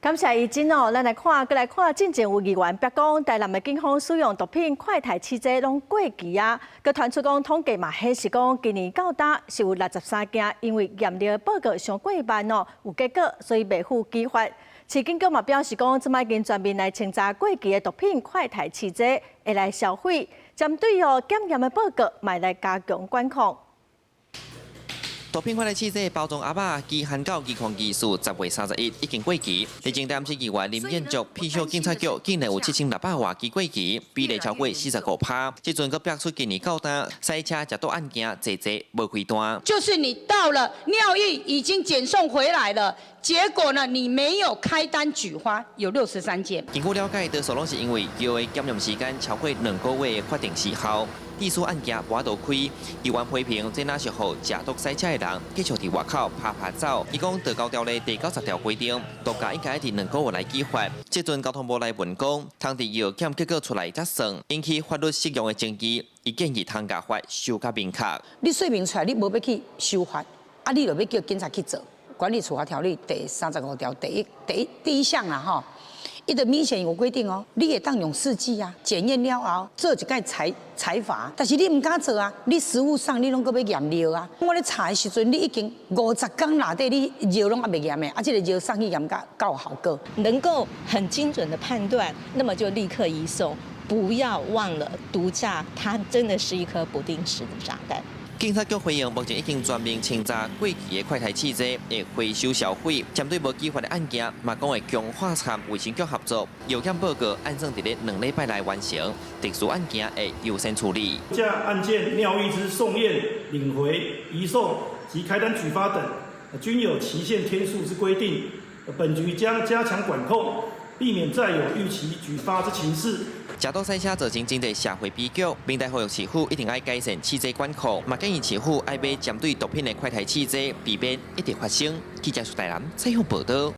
感謝怡珍哦，咱來看，閣來看，進前有議員表講，台南的警方使用毒品快篩試劑攏過期啊。閣傳出講統計嘛顯示講，今年到今是有63件，因為驗尿報告傷過慢哦，有結果，所以袂赴舉發。市警局嘛表示講，這擺已經全面來清查過期的毒品快篩試劑，會來銷毀。針對哦檢驗的報告，嘛來加強管控。毒品快篩試劑包裝盒仔，期限到2024年10月31已經過期。日前台南市議員林彥卓批評警察局竟然有7600外支過期，比例超過45%。這陣閣爆出今年到今，賽車食毒案件濟濟無開單。就是你到了尿液已經檢送回來了，結果呢，你沒有開單舉發，有63件。根據了解，多數攏是因為尿的檢驗時間超過2個月的法定時效。致使案件無法度開，議員批評這若是予食毒賽車的人繼續佇外口趴趴走。伊講，道交條例第90條規定，毒駕應該佇2個月內舉發。這陣交通部來文講，通佇藥檢結果出來才算，引起法律適用的爭議。伊建議通共法修較明確。你說明出來，你無欲去修法，啊，你就欲叫警察去做。管理處罰條例第35條第一項啦，吼。伊就明顯有規定哦，你會當用試劑啊，檢驗了後做一個裁罰，但是你毋敢做啊，你實務上你攏閣欲驗尿啊。我咧查的時陣，你已經50工內底，你尿攏猶未驗的，啊，這个尿送去驗才有效果。能夠很精準的判斷，那麼就立刻移送，不要忘了毒駕，它真的是一顆不定時的炸彈。警察局回應，目前已經全面清查過期的快篩試劑，會回收銷毀。針對無舉發的案件，嘛講會強化參衛生局合作，藥檢報告按算佇咧2禮拜內完成，特殊案件會優先處理。駕案件尿液之送驗、領回、移送及開單舉發等，均有期限天數之規定。本局將加強管控，避免再有逾期舉發之情事。食毒賽車造成真濟社會悲劇，明代呼籲市府一定愛改善試劑管控，嘛建議市府愛買針對毒品的快篩試劑，避免一直發生。記者蘇大南採訪報道。